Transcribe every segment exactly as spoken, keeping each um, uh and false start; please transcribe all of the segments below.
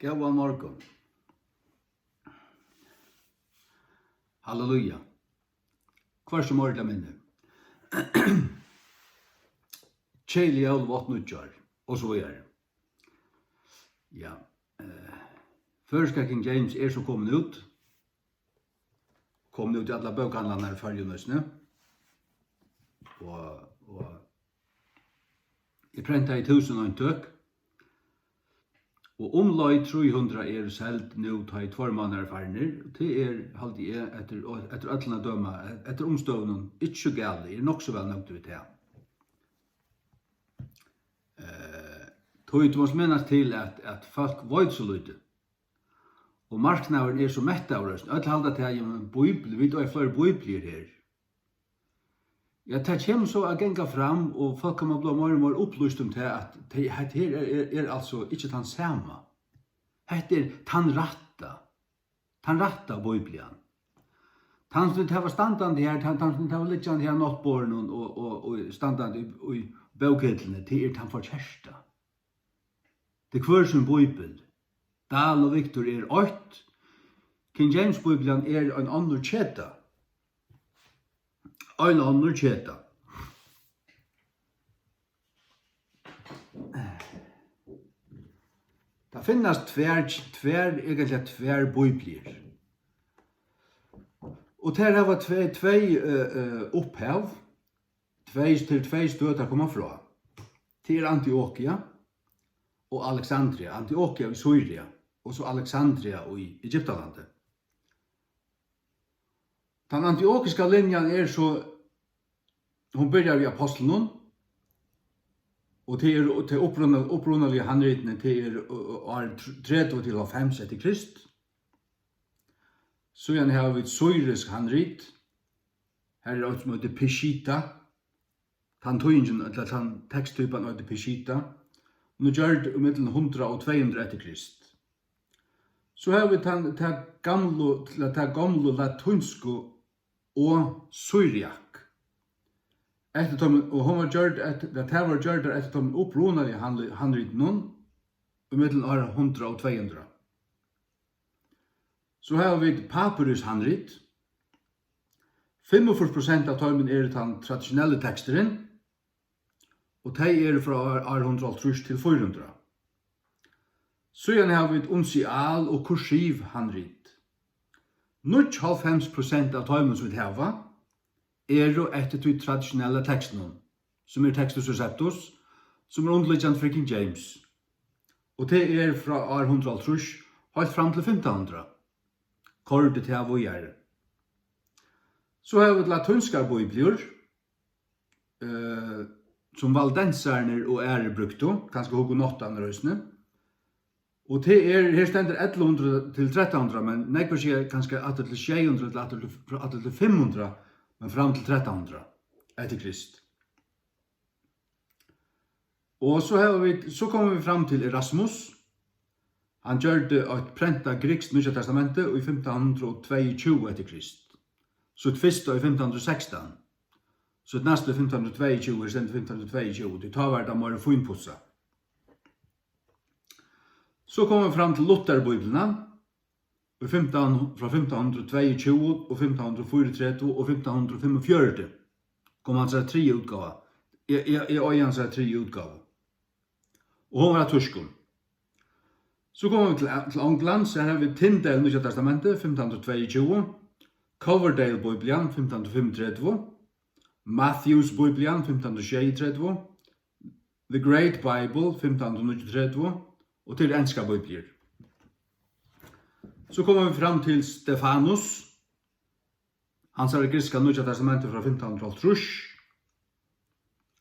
Góðan morgun. Halleluja. Hvør sum orðið minnir. Keðilig jól, vátt nýggjár, og so víðari. Ja, eh, føroyska King James er so komin út. Komin út í allar bókahandlarnar í Føroyum eisini. Og, og eg prentaði túsund eintøk. Og umleið trý hundrað eru seld nú, tá ið tveir mánaðir eru farnir. Og tað er, haldi eg, eftir, eftir øllum at døma, eftir umstøðunum, ikki so galið. Eg eri nokk so væl nøgdur við tað. Eh, tí tú mást minnast til, at, at fólk veit so lítið. Og marknaðurin er so mettaður eisini. Øll halda tað, ja, men Bíbel, vit eiga fleiri Bíbliur her. Ja, tað kemur so at ganga fram, og fólk koma at blíva meira og meira upplýst um tað, at tey, hetta her er, er, er altso ikki tann sama. Hetta er tann rætta, tann rætta Bíblian. Tann sum vit hava standandi her, tann, tann sum vit hava liggjandi her á náttborðinum og, og, og standandi í, í bókahillini, tað er tann forkerta. Tað er hvør sín bíbel. Dahl og Victor er eitt. King James Bíblian er ein onnur keta. Ein onnur keta. Tað finnast tvær, tvær, eigentliga tvær bíbliur. Og tær hava tvey, tvey, eh, eh, upphav. Tvey, til tvey støð, tær koma frá. Tað er Antiokia og Alexandria. Antiokia í Sýria, og so Alexandria í Egyptalandi. Tann antiokiska linjan er so, hon byrjar við apostlunum, og tað er, og tað uppruna-, upprunaliga handritini, tað er, ø, ø, ár tr-, tretivu til hálvfems eftir Krist. Síðan hava vit sýrisk handrit. Har er eitt, sum eitur Peshitta. Tann týðingin, ella tann teksttypan eitur Peshitta. Hon er gjørd í millum hundrað og tvey hundrað eftir Krist. So hava vit tann, ta gamlu, ta, ta gomlu latínsku og syriak. Eftir teimum, og hon var gjørd eftir, at tær vóru gjørdar eftir teimum upprunaligu handli-, handritunum í millum ár hundrað og tvey hundrað. So hava vit papyrushandrit. Fimmogfýrs prosent av teimum eru tann traditionelli teksturin, og tey eru frá ár, ár hundrað og hálvtrýss til fýra hundrað. Síðan hava vit unsial og kursiv handrit. Níggjuoghálvfems prosent av teimum, sum vit hava, eru eftir tí traditionella tekstinum, sum er Textus Receptus, sum er undirliggjandi fyri King James. Og tað er frá ár hundrað og hálvtrýss heilt fram til fimtan hundrað. Koyrdi tað víðari. So hava vit latínskar bíbliur, eh, sum valdensarnir og aðrir brúktu, kanska hugenottarnir eisini. Og tað er, her stendur ellivu hundrað til trettan hundrað, men nógvir siga kanska aftur til sjey hundrað, ella aftur til, aftur til fimm hundrað, men fram til trettan hundrað eftir Krist. Og so hava vit, so koma vit fram til Erasmus. Hann gjørdi eitt prentað grikskt Nýggja Testamenti í fimtan hundrað og tveyogtjúgu eftir Krist. Sítt fyrsta í fimtan hundrað og sekstan. Sítt næsta í fimtan hundrað og tveyogtjúgu, her stendur fimtan hundrað og tveyogtjúgu, tí tá var tað meira fínpussað. So koma vit fram til Lutherbíbliuna. Í fimtan, frá fimtan hundrað og tveyogtjúgu og fimtan hundrað og fýraogtretivu og fimtan hundrað og fimmogfjøruti kom hansara triðja útgáva. Eg, eg, eg eigi hansara triðju útgávu. Og hon var á týskum. So koma vit til, til Onglands, har hava vit Tyndale Nýggja Testamentið, fimtan hundrað og tveyogtjúgu, Coverdale Bíblian, fimtan hundrað og fimmogtretivu, Matthews Bíblian, fimtan hundrað og sjeyogtretivu, The Great Bible, fimtan hundrað og níggjuogtretivu, og til enskar bíbliur. So koma vit fram til Stefanus, hansara grikska Nýggja Testamentið frá fimtan hundrað og hálvtrýss.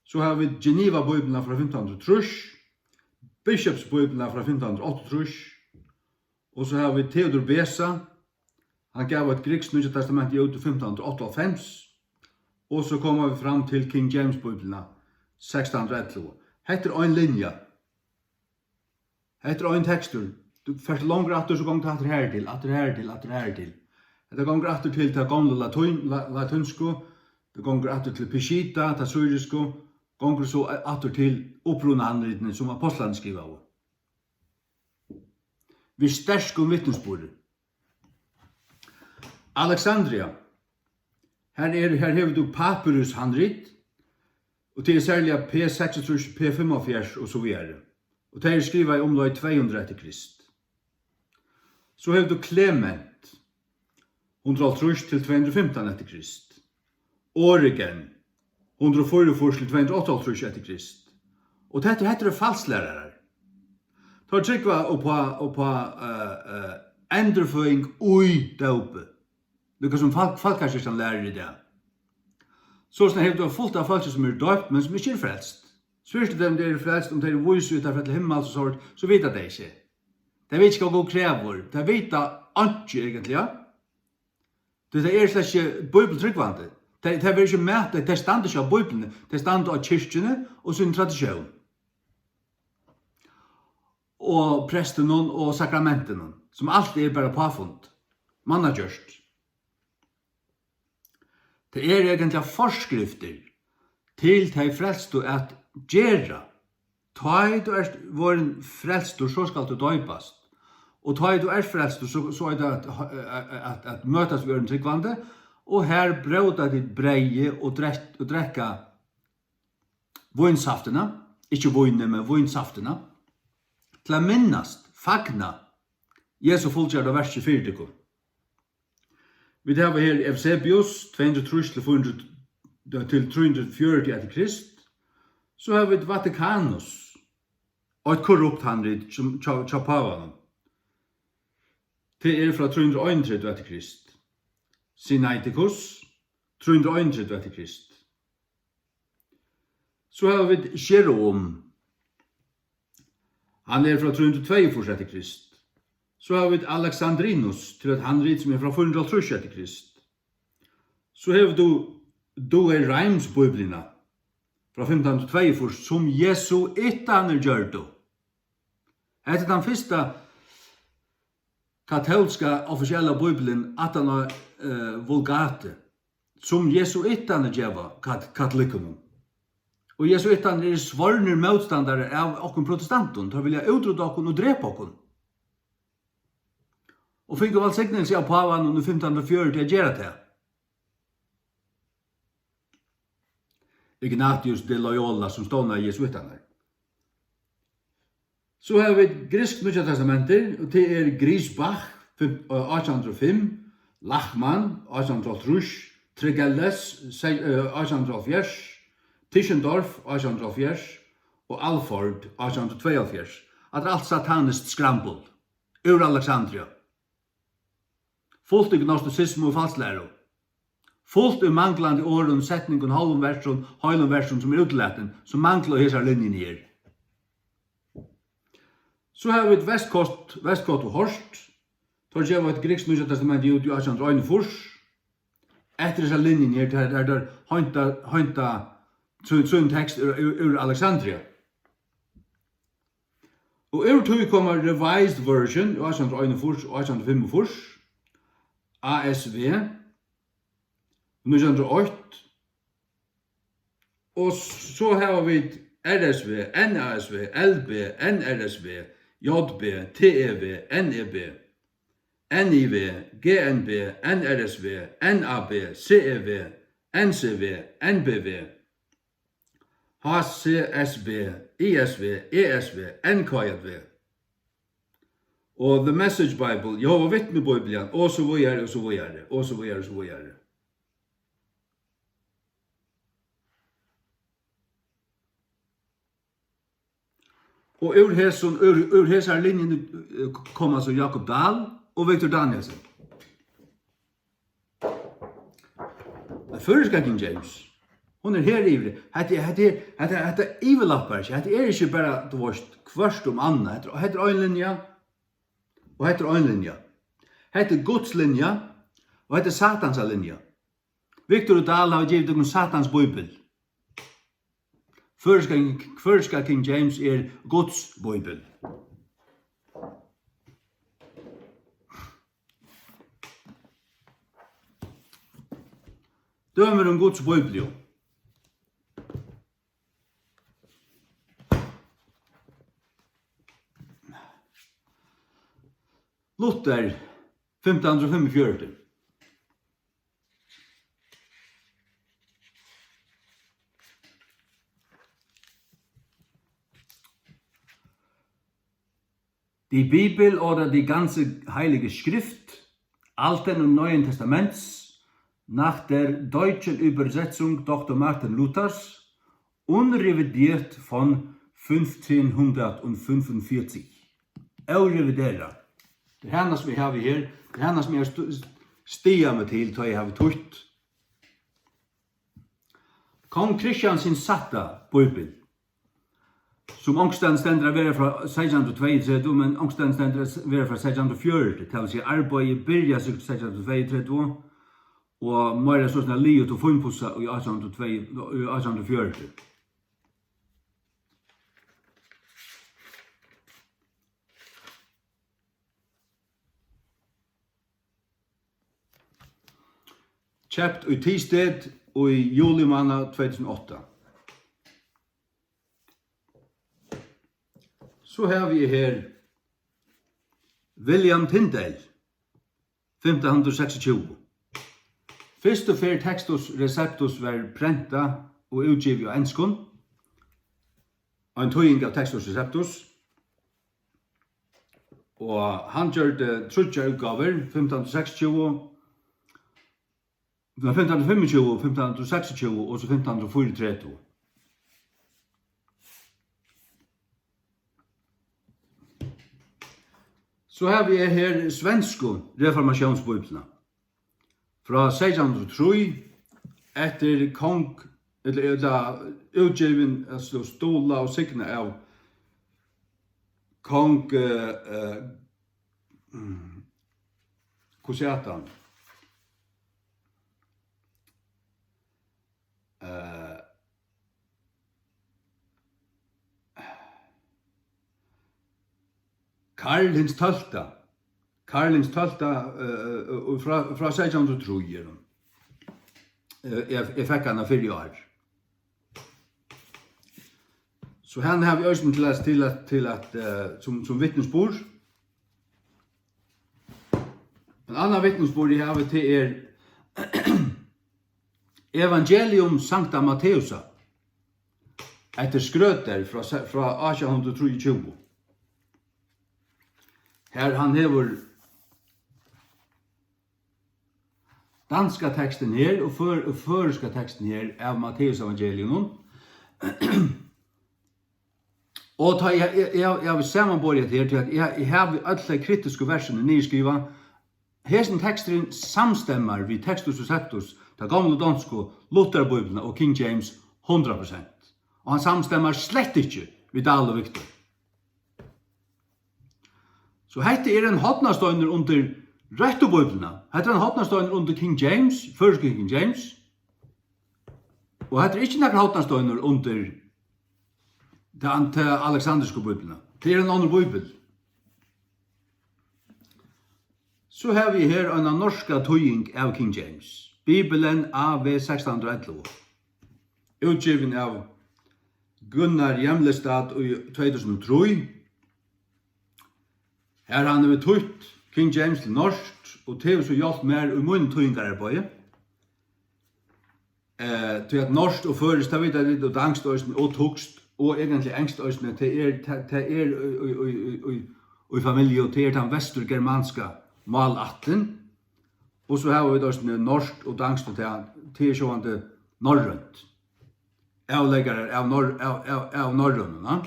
So hava vit Geneva-bíbliuna frá fimtan hundrað og trýss, Bishops-bíbliuna frá fimtan hundrað og áttaogtrýss, og so hava vit Theodor Beza, hann gav eitt grikskt Nýggja Testamenti út í fimtan hundrað og áttaoghálvfems, og so koma vit fram til King James-bíbliuna, sekstan hundrað og ellivu. Hetta er ein linja. Hetta er ein tekstur. Tú fert longur aftur, so gongur tað aftur har til, aftur har til, aftur har til. Hetta gongur aftur til ta gomlu latín, la-, latínsku, tað gongur aftur til Peshitta, ta syrisku, gongur so a-, aftur til upprunahandritini, sum ápostlarnir skrivaðu. við sterkum vitnisburði. Alexandria, har er, har hevur tú papyrushandrit, og tað er serliga P seksogtrýss, P fimmoghálvfjerðs og so víðari. Og tey eru skrivað umleið tvey hundrað eftir Krist. So hevur tú Klement, hundrað og hálvtrýss til tvey hundrað og fimtan eftir Krist. Origen, hundrað og fýraogfýrs til tvey hundrað og áttaoghálvtrýss eftir Krist. Og hetta, hetta eru falsklærarar. Teir trúgva uppá, uppá, eh, eh, endurføðing í dópi. Líka sum fal-, falkakirkjan lærir í dag. Soleiðis hevur tú fult av fólki, sum eru døypt, men sum ikki eru frelst. Spyrt tú tey, um tey eru frelst, um tey eru vís í, at teir fara til himmals og sovorðið, so vita tey ikki. Tey vita ikki, hvat Gud krevur. Tey vita einki, eigentliga. Tí tey eru slett ikki bíbliutrúgvandi. Tey, tey verða ikki mætt, tey, tey standa ikki á Bíbliuni, tey standa á kirkjuni og síni tradisjón. Og prestinum og sakramentunum, sum alt er bara páfund, mannagjørt. Tað eru eigentliga forskriftir til tey frelstu at gera. Tá ið tú ert vorðin frelstur, so skalt tú doypast. Og tá ið tú ert frelstur, so, so er tað at, at, at, at møtast við øðrum trúgvandi, og har bróta tit breyðið og drekk-, og drekka vínsaftina, ikki vínið, men vínsaftina, til at minnast, fagna Jesu fullgjørda verki fyri tykkum. Vit hava her Eusebius, tvey hundrað og trýss til fýra hundrað, til trý hundrað og fjøruti eftir Krist. So hava vit Vatikanus, eitt korrupt handrit sum hjá, hjá pávanum. Tað er frá trý hundrað og einogtretivu eftir Krist. Sinaiticus, trý hundrað og einogtretivu eftir Krist. So hava vit Jerome. Hann er frá trý hundrað og tveyogfýrs eftir Krist. So hava vit Alexandrinus, til eitt handrit sum er frá fýra hundrað og hálvtrýss eftir Krist. So hevur tú Douay-Rheims Bíbliuna frá fimtan hundrað og tveyogfýrs, sum jesuitarnir gjørdu. Hetta er tann fyrsta katólska offisiella bíblian aftan á, eh, Vulgatu, sum jesuitarnir geva kat-, katolikkunum. Og jesuitarnir eru svornir mótstandarar av okkum protestantum. Teir vilja útrudda okkum og drepa okkum. Og fingu vælsignilsi av pávanum í fimtan hundrað og fjøruti at gera tað. Ignatius de Loyola, sum stovnaði jesuitarnar. So hava vit griksk Nýggja Testamentið, og tað er Griesbach, fim-, eh, átjan hundrað og fimm, Lachmann, átjan hundrað og hálvtrýss, Tregelles, se-, eh, átjan hundrað og hálvfjerðs, Tischendorf, átjan hundrað og hálvfjerðs, og Alford, átjan hundrað og tveyoghálvfjerðs. Hatta er alt sataniskt skrambul úr Alexandria. Fult í gnostisismu og falsklæru. Fult í manglandi orðum, setningum, hálvum versum, heilum versum, sum er útilatin, sum mangla í hesari linjuni her. So hava vit Westcott, Westcott og Hort. Teir geva eitt grikskt Nýggja Testament út í átjan hundrað og einogfýrs. Eftir hesa linjuni her, har, har teir heinta, heinta sín, sín tekst úr, úr, úr Alexandria. Og úr tí koma Revised Version í átjan hundrað og einogfýrs og átjan hundrað og fimmogfýrs, A S V, nítjan hundrað og eitt, og so hava vit R S V, N A S V, L B, N R S V, J B, T E V, N E B, N I V, G N B, N R S V, N A B, C E V, N C V, N B V, H C S B, I S V, E S V, N K J V. Og The Message Bible, Jehova Vitni Bíblian, og so víðari, og so víðari, og so víðari, og so víðari. Og úr hesum, úr, úr hesari linjuni, eh, koma so Jakob Dahl og Victor Danielsen. Men føroyska King James, hon er her yvir. Hetta, hetta er, hetta, hetta yvirlappar ikki. Hetta er ikki bara, tú veist, hvørt um annað. Hetta, hetta er ein linja, og hetta er ein linja. Hetta er Guds linja, og hetta er Satans linja. Victor og Dahl hava givið tykkum Satans bíbel. Føroyska, føroyska King James er Guds bíbel. Dømir um Guds bíbel, jú. Luther, fimtan hundrað og fimmogfjøruti. Die Bibel oder die ganze Heilige Schrift, Alten und Neuen Testaments, nach der deutschen Übersetzung Doktor Martin Luthers, unrevidiert von fimtan hundrað og fimmogfjøruti. Óreviderað. Tað er hana, sum eg havi her. Tað er hana, sum eg havi stu-, stigað meg til, tá eg havi týtt. Kong Christian hin sætta Bíbel, sum onkustaðni stendur at vera frá seytjan hundrað og tveyogtretivu, men onkustaðni stendur at vera frá seytjan hundrað og fjøruti, tað vil siga, arbeiðið byrjar sikkurt seytjan hundrað og tveyogtretivu, og meira so sum er liðugt og fínpussað í átjan hundrað og tvey, í átjan hundrað og fjøruti. Keypt í Thisted í juli mánað tvey túsund og átta. So havi eg her William Tyndale, fimtan hundrað og seksogtjúgu. Fyrstu ferð Textus Receptus var prentað og útgivið á enskum, ein týðing av Textus Receptus, og hann gjørdi tríggjar útgávur, fimtan hundrað og seksogtjúgu, nei, fimtan hundrað og fimmogtjúgu, fimtan hundrað og seksogtjúgu og so fimtan hundrað og fýraogtretivu. So havi eg her svensku reformatiónsbíbliuna frá seytjan hundrað og trý, eftir kong, ella, ella útgivin, altso, stuðlað og signað av kong, eh, eh, mm, hvussu æt hann? Eh, Karl hins tólvta. Karl hins tólvta, eh, eh, og frá, frá seytjan hundrað og trý er hon. Eh, eg, eg fekk hana fyrr í ár. So hana havi eg eisini til at, til at, til at, eh, sum, sum vitnisburð. Ein annan vitnisburð eg havi, tað er Evangelium Sankta Matteusa eftir Schrøter frá se-, frá átjan hundrað og trýogtjúgu. Har hann hevur danska tekstin her og før-, og føroyska tekstin her av Matteusevangeliinum. Og tá eg, eg, eg, eg havi samanborið hetta her, tí at eg, eg havi øll tey kritisku versini niðurskrivað. Hesin teksturin samstemmar við Textus Receptus, ta gomlu donsku Lutherbíbliuna og King James hundrað prosent. Og hann samstemmar slett ikki við Dahl og Victor. So hetta er ein hornasteinur undir røttu Bíbliuna. Hetta er ein hornasteinur undir King James, føroysku King James. Og hetta er ikki nakar hornasteinur undir ta, ta aleksandrisku Bíbliuna. Tað er ein annar Bíbel. So havi eg her eina norska týðing av King James. Bibelen A V sekstan hundrað og ellivu. Útgivin av Gunnar Hjemlestad í tvey túsund og trý. Har hann hevur týtt King James til norskt, og tað hevur so hjálpt mær í mínum týðingararbeiði. Eh, tí at norskt og føroyskt, tað vita tit, og danskt eisini, og týskt, og eigentliga enskt eisini, tað er, tað, tað er í, í, í, í, í, í familju, og tað er tann vesturgermanska málættin. Og so hava vit eisini norskt og danskt, og tað, tað er sjálvandi norrønt. Avleikarar av nor-, av, av, av norrønum, ja.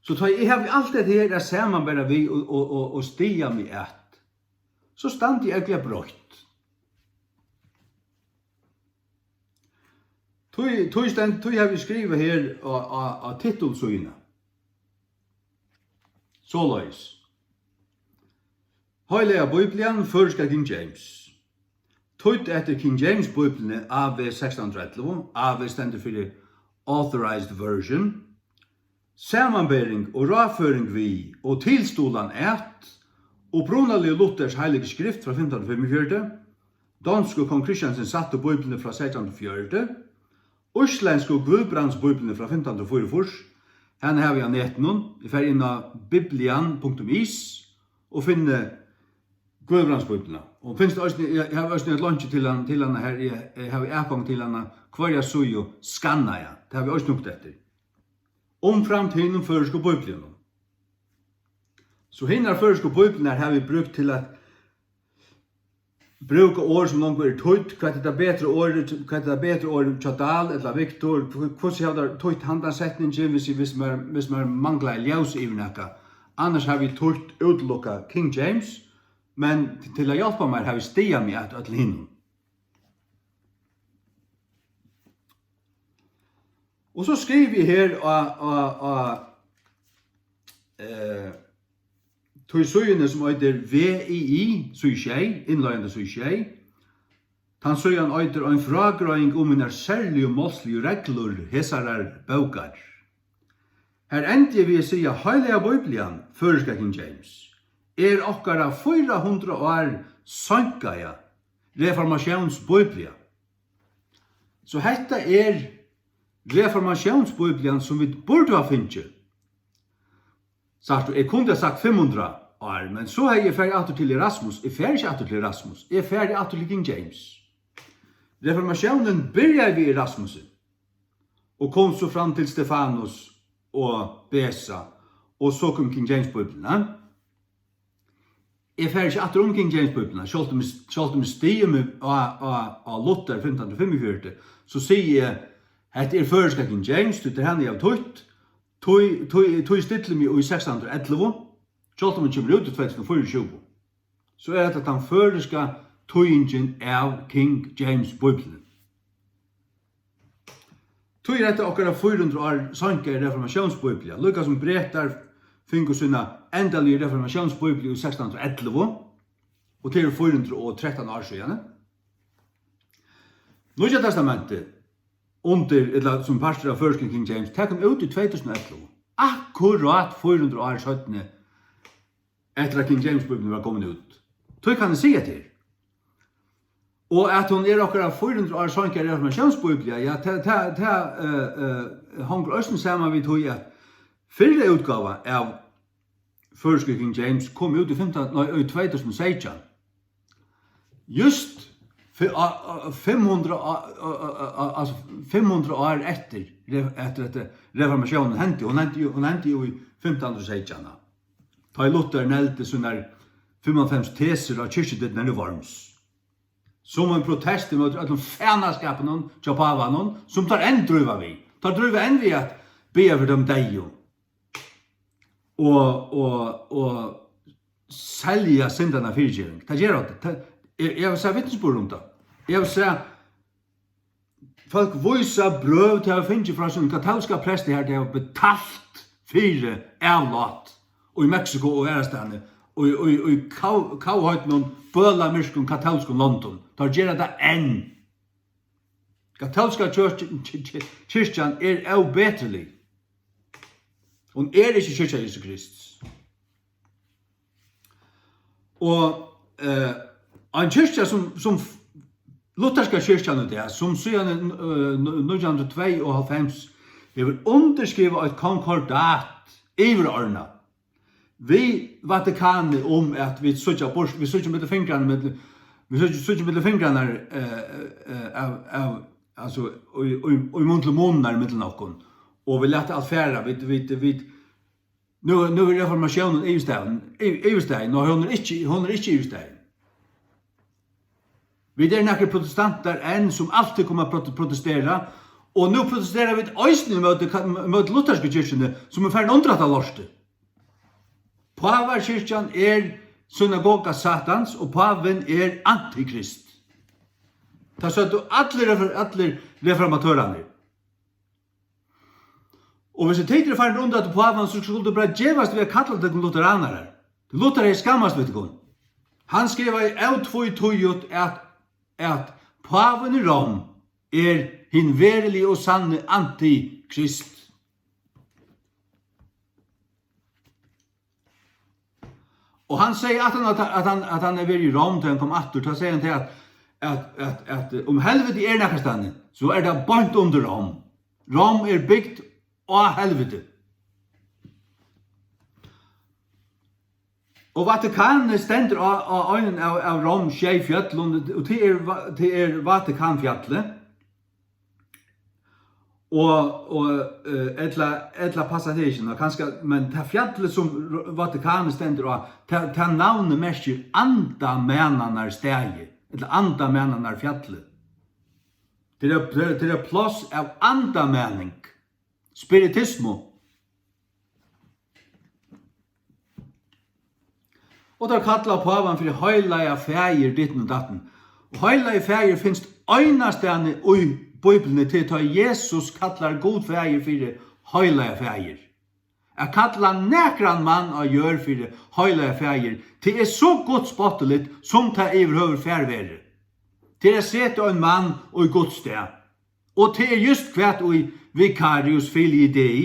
So tá eg havi alt hetta her at samanbera við og, og, og, og stiga meg at, so standi eg ógvuliga breitt. Tí, tí stend-, tí havi eg skrivað her á, á, á titulsíðuna. Soleiðis. Heilaga Bíblian, føroyska King James. Týdd eftir King James Bíbliuni A V sekstan hundrað og ellivu. A V stendur fyri Authorized Version. Samanbering og ráðføring við og tilstuðlan at upprunaligu Luthers Heiligu Skrift frá fimtan hundrað og fimmogfjøruti, donsku Kong Christian hin sætta Bíbliuni frá seytjan hundrað og fjøruti, íslendsku Guðbrandsbíbliuni frá fimtan hundrað og fýraogfýrs, hana havi eg á netinum, eg fari inn á biblian punktum is, og finni Guðbrandsbíbliuna. Og finnst eisini, eg, eg havi eisini eitt link til hann, til hana her, eg, eg havi atgongd til hana, hvørja síðu skannaða. Tað havi eg eisini hugt eftir. Umframt hinum føroysku bíbliunum. So hinar føroysku bíbliurnar havi eg brúkt til at brúka orð, sum longu eru týdd. Hvat er tað betra orðið, hvat er tað betra orðið hjá Dahl ella Victor? Hv-, hvussu hava teir týtt handan setningin, hvis, hvis mær, hvis mær manglar ljós yvir nakað? Annars havi eg týtt útilukka King James, men t-, til at hjálpa mær havi eg stigað meg at øllum hinum. Og so skrivi eg her á, á, á, eh, tí síðuni, sum eitur V I I, síða sjey, innleiðandi síða sjey. Tann síðan eitur Ein frágreiðing um hinar serligu málsligu reglur hesarar bókar. Har endi eg við at siga, Heilaga Bíblian, føroyska King James, er okkara fýra hundrað ár seinkaða reformatiónsbíblia. So hetta er reformatiónsbíblian, sum vit burdu ha fingið. Sært tú, eg kundi ha sagt fimm hundrað ár, men so hevði eg farið aftur til Erasmus. Eg fari ikki aftur til Erasmus. Eg fari aftur til King James. Reformatiónin byrjaði við Erasmusi og kom so fram til Stefanus og Besa, og so kom King James Bíblian, ha? Eg fari ikki aftur um King James Bíbliuna, sjálvt um, sjálvt um eg styði meg á, á, á Luther fimtan hundrað og fimmogfjøruti, so sigi eg, hetta er føroyska King James, tí tað er hana eg havi týtt, tí, tí, tí stilli meg í sekstan hundrað og ellivu, sjálvt um hon kemur út í tvey túsund og fýraogtjúgu, so er hetta tann føroyska týðingin av King James Bíbliuni. Tí er hetta okkara fýra hundrað ár seinkaða reformatiónsbíblia, líka sum Bretar fingu sína endaligu reformatiónsbíbliu í sekstan hundrað og ellivu, og tað eru fýra hundrað og trettan ár síðani. Nýggja Testamentið, undir, ella sum partur av føroyskum King James, tað kom út í tvey túsund og ellivu, akkurát fýra hundrað ár seinni, eftir at King James Bíblian var komin út. Tí kann eg siga tær. Og at hon er okkara fýra hundrað ár seinkaða reformatiónsbíblia, ja, tað, tað, tað, eh, eh, hongur eisini saman við tí, at fyrra útgáva av føroysku King James kom út í fimtan, nei, í tvey túsund og seytjan. Júst fi-, á, á, fimm hundrað á, á, á, á, altso fimm hundrað ár eftir re-, eftir at reformatiónin hendi. Hon hendi jú, hon hendi jú í fimtan hundrað og seytjan, tá ið Luther negldi sínar fimmoghálvfems tesur á kirkjudyrnar í Worms, sum ein protest ímóti øllum fanaskapinum hjá pávanum, sum teir enn dríva við. Teir dríva enn við at biðja fyri teimum deyðu og, og, og selja syndarnar fyrigeving. Tað gera teir. Tað, eg, eg havi sæð vitnisburð um tað. Eg havi sæð fólk vísa brøv, tey hava fingið frá sínum katólska presti, har tey hava betalt fyri avlát í Mexico og aðrastaðni, og í, í, í kav-, kavheitum, bølamyrkum katólskum londum. Teir gera tað enn. Katólska kirkj-, ki-, ki-, kirkjan er óbetrulig. Hon er ikki kirkja Jesu Krists. Og, eh, ein kirkja sum, sum lutherska kirkjan í dag, sum síðan, eh, nítjan hundrað og tveyoghálvfems hevur undirskrivað eitt konkordat yvirorðnað við Vatikanið um, at vit síggja burt, vit síggja millum fingrarnar, millum, vit síggja, síggja millum fingrarnar, eh, eh, av, av, altso, í, í, í mun til munnar millum okkum, og vit lata alt fara, vit, vit, vit, nú, nú er reformatiónin yvirstaðin, y-, yvirstaðin, og hon er ikki, hon er ikki yvirstaðin. Vit eru nakrir protestantar enn, sum altíð koma at prote-, protestera, og nú protestera vit eisini móti ka-, móti luthersku kirkjuni, sum er farin undir hatta lortið. Pávakirkjan er synagoga Satans, og pávin er antikrist. Tað søgdu allir refor-, allir reformatørarnir. Og hvis tit eru farin undir hatta pávan, so skuldu bara gevast við at kalla tykkum lutheranarar. Luther hevði skammast við tykkum. Hann skrivaði ótvítíðugt, at, at pávin í Rom er hin veruliga og sanni antikrist. Og hann segði, at hann, at, at hann, at hann er verið í Rom, tá hann kom aftur, tá segði hann til, at, at, at, at, um helviti er nakrastaðni, so er tað beint undir Rom. Rom er bygt á helviti. Og Vatikanið stendur á, á einum av, av Rom sjey fjøllum, og tað er, Va-, tað er Vatikanfjallið. Og, og, eh, ella, ella passar tað ikki, ná, kanska, men tað fjallið, sum R-, Vatikanið stendur á, tað, tað navnið merkir andamanarstaðið, ella andamanarfjallið. Tað er, tað er, tað er pláss av andamaning, spiritismu. Og teir kalla pávan fyri heilaga faðir ditten og datten. Og heilagi faðir finst einastaðni í Bíbliuni, til tá Jesus kallar Gud faðir fyri heilaga faðir. At kalla nakran mann á jørð fyri heilaga faðir, tað er so gudsspottiligt, sum tað yvirhøvur fær verið. Tað er at seta ein mann í Guds stað. Og tað er júst hvat ið Vicarius Filii Dei,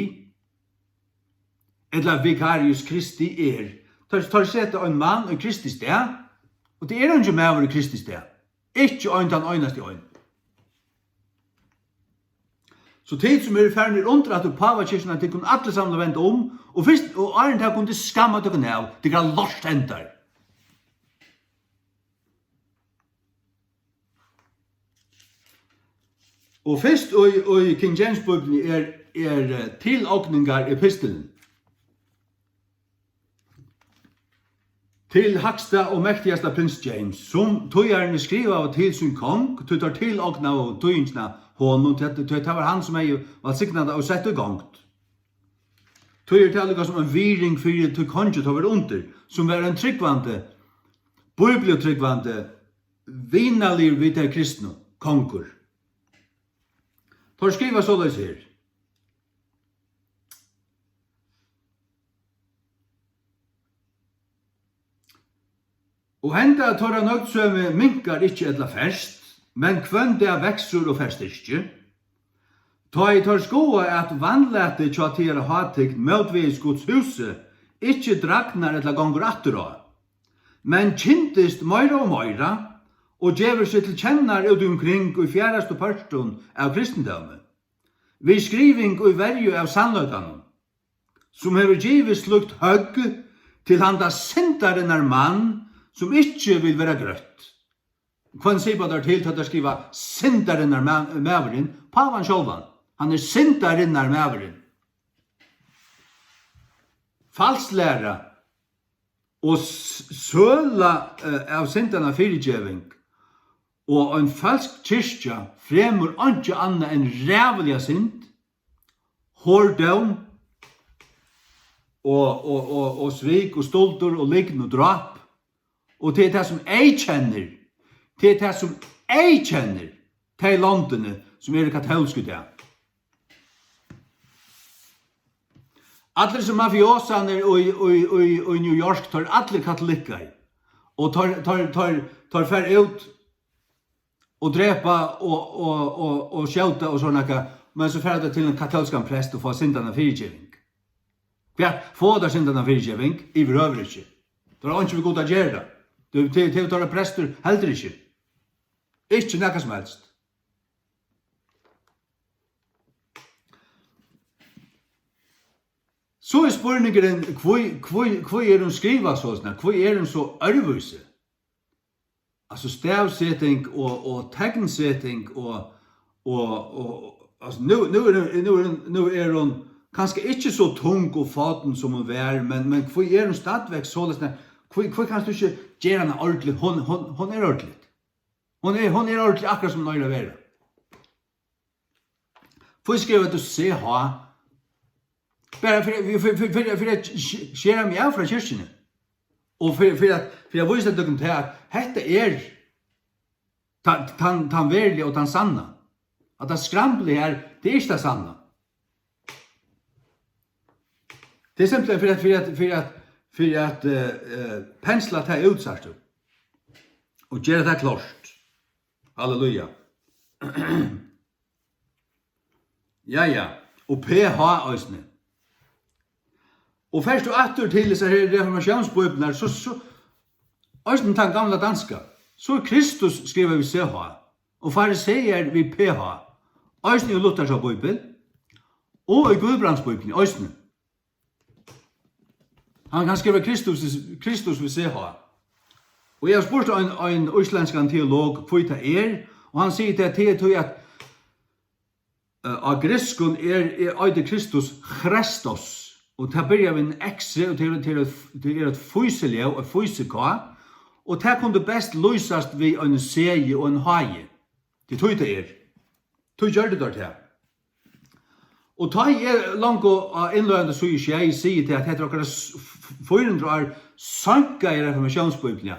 ella Vicarius Christi er. Teir, teir seta ein mann í Kristi stað, og tað er eingin maður í Kristi stað. Ikki ein, tann einasti ein. So tit, sum eru farnir undir aftur pávakirkjuna, tit kunnu allir samla venda um, og fyrst, og áðrenn tað kunnu tit skamma tykkum av, tykkara lorthendar. Og fyrst í, í King James Bíbliuni er, er, eh, tilogningar epistulin. Til hægsta og mektigasta prins James, sum týðararnir skrivaðu til sín kong, tí teir tilognaðu týðingina honum, tí at, tí at tað var hann, sum hevði vælsignað tað og sett í gongd. Tí er tað líka sum ein virðing fyri tí kongi, teir vóru undir, sum var ein trúgvandi, bíbliutrúgvandi, vinarligur við tey kristnu, kongur. Teir skriva soleiðis her. Og henda teirra nøgdsemi minkar ikki ella ferst, men hvønn dag veksur og fær styrki. Tá ið teir skoða, at vanlætið hjá tygara hátign mótvegis Guds húsi ikki dragnar ella gongur aftur á, men kyndist meira og meira, og gevur seg til kennar út umkring í fjarrastu pørtum av kristindómi, við skriving í verju av sannleikanum, sum hevur givið slíkt høgg til handa syndarinnar mann, sum ikki vil vera grøtt. Hvønn sipa teir til, tá teir skriva syndarinnar ma-, maðurin? Pávan sjálvan. Hann er syndarinnar maðurin. Falsklæra og s-, søla, eh, av syndanna fyrigeving, og ein falsk kirkja fremur einki annað enn ræðuliga synd, hordóm og, og, og, og svik og stuldur og lygn og dráp. Og tað er tað, sum eyðkennir, tað er tað, sum eyðkennir tey londini, sum eru katólsk í dag. Allir sum mafiosarnir í, í, í, í New York, teir eru allir katolikkar. Og teir, teir, teir, teir fara út og drepa og, og, og, og skjóta og so nakað, men so fara teir til ein katólskan prest og fáa syndarnar fyrigeving. Hvat? Fáa teir syndarnar fyrigeving? Yvirhøvur ikki. Teir hava einki við Gud at gera. Tað, tað, tað, teirra prestur heldur ikki. Ikki nakað sum helst. So er spurningurin, hví, hví, hví er hon skrivað soleiðis? Hví er hon so øðrvísi? Altso, stavseting og, og teknseting og, og, og, altso, nú, nú er hon, nú er hon, nú er hon kanska ikki so tung og forn, sum hon var, men, men hví er hon stadigvæk soleiðis? Hví, hví kanst tú ikki gera hana ordiliga? Hon, hon, hon er ordiliga. Hon er, hon er ordiliga, akkurát sum hon eigur at vera. Hví skrivar tú C H? Bara fyri, fyri, fyri, fyri, fyri at sk-, skera meg av frá kirkjuni. Og fyri, fyri at, fyri at vísa tykkum til, at hetta er tann, tann, tann veruliga og tann sanna. At tað skramblið her, tað er ikki tað sanna. Tað er simpelthen fyri at, fyri at, fyri at, fyri at, eh, eh, pensla tað út, sært tú. Og gera tað klárt. Halleluja. Ja, ja. Og P H eisini. Og fert tú aftur til hesar her reformatiónsbíbliurnar, so, so, eisini tann gamla danska, so er Kristus skrivað við C H, og farisear við P H, eisini í Luthers bíbel, og í Guðbrands bíbel eisini. Hann kann skriva Kristus, Kristus við C H. Og eg havi spurt ein, ein íslendskan teolog, hví tað er, og hann sigur, tað er tí, at, eh, á grikskum er, er, eitur Kristus Christos, og tað byrjar við ein X, og tað er, tað er, tað er eitt físiljóð, eitt físi-K, og tað kundi best lýsast við einum C-i og einum H-i. Tað er tí, tað er. Tí gjørdu teir tað. Og tá eg longu á innleiðandi síðu sjey sigi tað, at hetta er okkara s-, f-, f-, fýra hundrað ár seinkaða reformatiónsbíbliuna,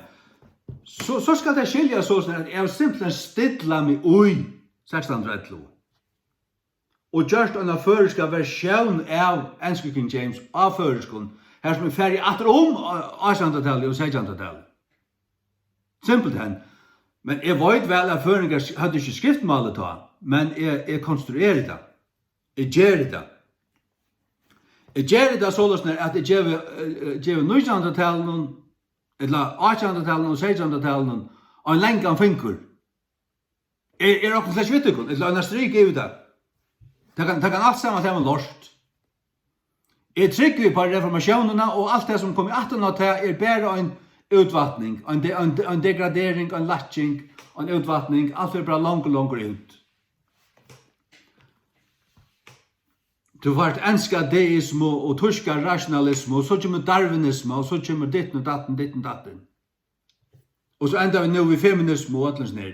so, so skal tað skiljast soleiðis, at eg havi simpelthen stillað meg í sekstan hundrað og ellivu og gjørt eina føroyska versjón av ensku King James á føroyskum, har sum er farið aftur um á átjanhundraðtalið og seytjanhundraðtalið. Simpelthen. Men eg veit væl, at føroyingar sk-, høvdu ikki skriftmálið tá, men eg, eg konstrueri tað. Eg geri tað. Eg geri tað soleiðis, at eg gevi, eh, eh, gevi nítjanhundraðtalinum, ella átjanhundraðtalinum og seytjanhundraðtalinum ein langan fingur. Er, er okkurt slett við tykkum? Ella eina strik yvir tað? Tað kann, tað kann alt saman, tað var loyst. Eg trúgvi upp á reformatiónina, og alt tað, sum kom aftan á tað, er bara ein útvatning, ein de-, ein, ein degradering, ein lækking, ein útvatning. Alt fer bara longur, longur út. Tú fært enska deismu og týska rationalismu, og so kemur darwinisma, og so kemur ditten og datten, ditten og datten. Og so enda vit nú við feminismu og øllum sum er.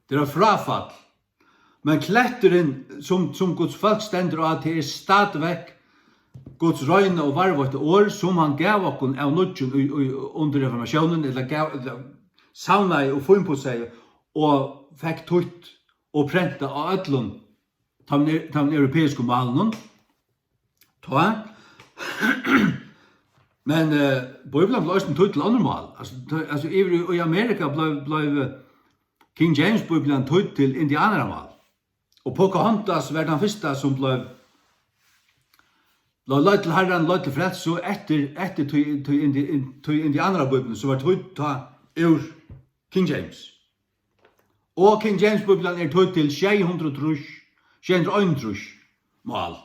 Tað er eitt fráfall. Men kletturin, sum, sum Guds fólk stendur á, tað er stadigvekk Guds reina og varðveitta orð, sum hann gav okkum av nýggjum í, í, undir reformatiónini, ella gav, ella savnaði og fínpussaði og fekk týtt og prentað á øllum teimum, teimum europeisku málunum. Tá. Men, eh, Bíblian bleiv eisini týdd til onnur mál. Altso, tá, altso, yvir í, í Amerika bleiv, bleiv, eh, King James Bíblian týdd til indianaramál. Og Pocahontas var tann fyrsta, sum bleiv, bleiv leidd til Harran, leidd til frelsu, eftir, eftir tí, tí indi-, in-, tí indianarabíblian, sum var týdd tá úr King James. Og King James Bíblian er týdd til sjey hundrað og trýss, sjey hundrað og einogtrýss mál.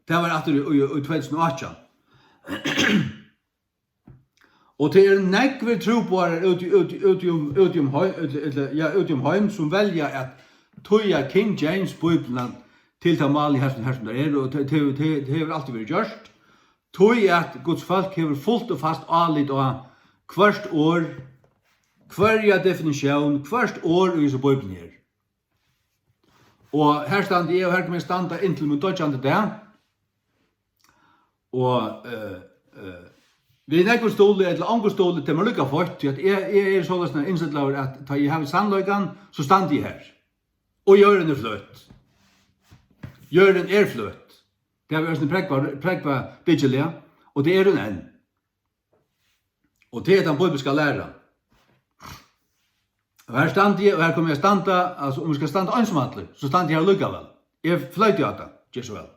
Tað var aftur í, í, í tvey túsund og átjan. Og tað eru nógvir trúboðarar úti, úti, úti um, úti um heim, ella, ella, ja, úti um heim, sum velja at týða King James Bíbliuna til tað málið, har sum, har sum tað er, og tað, tað, tað, tað hevur altíð verið gjørt. Tí at Guds fólk hevur fult og fast álit á hvørt orð, hvørja definitión, hvørt orð í hesi Bíbliuni her. Og her standi eg, og her komi eg standa inntil mín doyggjandi dag. Og, eh, eh, við nógvum stuðli ella ongum stuðli, tað er mær líka feitt, tí at eg, eg eri soleiðis innstillaður, at tá eg havi sannleikan, so standi eg her. Og jørðin er fløt. Jørðin er fløt. Tað havi eg eisini prógvað, prógvað dyggiliga, og tað er hon enn. Og tað er tann bíbliska læran. Og her standi eg, og her komi eg at standa, altso, um eg skal standa einsamallur, so standi eg her allíkavæl. Eg floyti á tað, ger so væl.